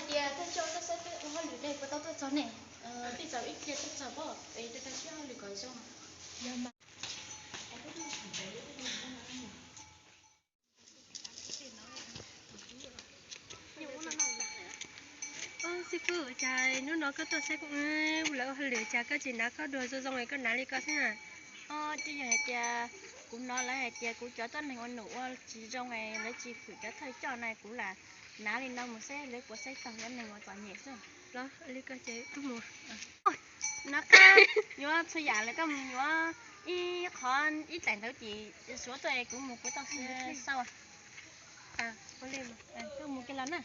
Tias thawj coj tuaj saib peb ua hauj lwm ne, puas tau tuaj txog ne? Tej zaum ib pliag tuaj txog pob, es rau rau siab hauj lwm kom zoo. Yog mas. Xib fwb, cas hnub no koj tuaj saib kuv lawv ua hauj lwm cas koj tsis hnav koj dua zoo zoo es koj hnav li ko xwb na? Twb yog hais tias kuv hnov lawv hais tias kuv cov tuab neeg ua num ua tsis zoo es lawv tsis hwm cov thawj coj na, kuv lam hnav li no mus seb lawv puas saib taus cov neeg uas txom nyem xwb. Los li ko ces wb mus. No koj yuav txhua yam lawm, koj mus yuav ib qho ib daim ntawv ces suav tuaj es kuv mus kuv tau xwb xauj. Koj mus kiag los na.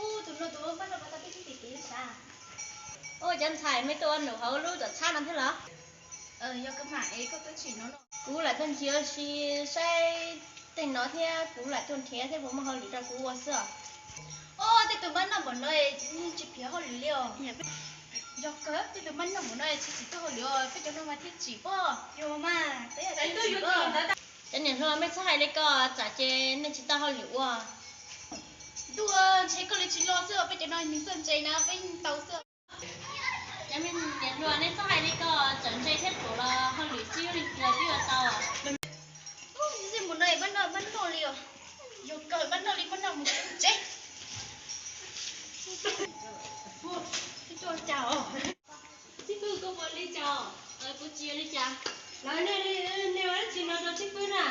Ub, tus no tus pab no pab tau peb tib tim kev sav. Ua cov ntxhais, mej tuaj ua num hauv lub tuam txhab no thiab los? Yog koj mam es koj twb tsim no no. Kuv lam tuaj nrhiav ua si saib tej no thiab, kuv lam tuaj nrhiav thiab puas muaj hauj lwm rau kuv ua xwb os. Ub, tej tus mab noj npaum no yeej tsis phiv hauj lwm li os. Yog kawg, tej tus mab noj npaum no tsis tsim tau hauj lwm os, peb cov no mas thiaj tsim pob. Yog mas, peb tsis tsim pob. Cov niam hluas, mej txhob hais li ko, tsam ces nej tsis tau hauj lwm ua. Ntuj, ntshe koj li tsis los xwb, peb cov no nws txawj ntse na, peb tau xwb. Cov niam hluas, nej txhob hais li ko, tsam ntse thiab ruam los hauj lwm tsis ua li cas twb yuav tau. Ub, ntxim mus no mab noj mab noj li os. Yog kawg, mab noj li mab noj mus tsev. Xib fwb, koj puas li cas? Kuv tsis ua li cas. Lawv, nej ua dab tsi no rau xib fwb na?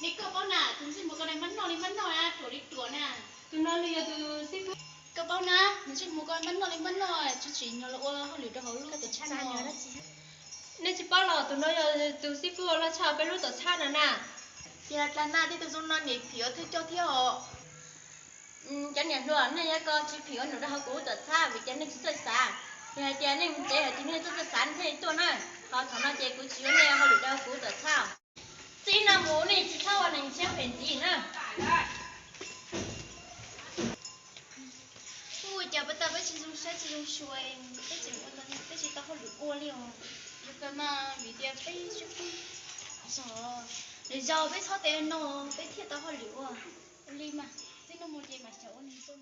Nej koj paub na, tus ntxwg muas ko na mab noj li mab noj, ruam li ruam na. Tus no nws yog tus xib fwb. Koj paub na, tus ntxwg muas ko mab noj li mab noj, tsis tsim nyog los ua hauj lwm rau hauv lub tuam txhab no. Nej tsis paub los tus no yog tus xib fwb uas loj tshaj peb lub tuam txhab no na. Yog dab tsi na, tej tus zoo no nim phim ua thawj coj thiab os. Cov niam hluas, nej yuav ko tsis phim ua num rau hauv kuv lub tuam txhab vim tias nej tsis txawj xav. Yog hais tias nej mus tsev hais tias nej txawj txawj xav nej thiaj li tuaj na. Qhov thaum no ces kuv tsis yuav nej hauj lwm rau kuv lub tuam txhab. Txij no mus nej tsis txhob ua neeg tshiab phem ntxiv na. Ua cas pab tau peb tsis zoo saib tsis zoo xyuas, peb tseem ua tau peb tsis tau hauj lwm ua li os. Yog kawg mas vim tias peb xib fwb zog, nws zog peb txhob tes no peb thiaj tau hauj lwm ua. Ua li mas txij no mus ces mam xyaum ua neeg zoo.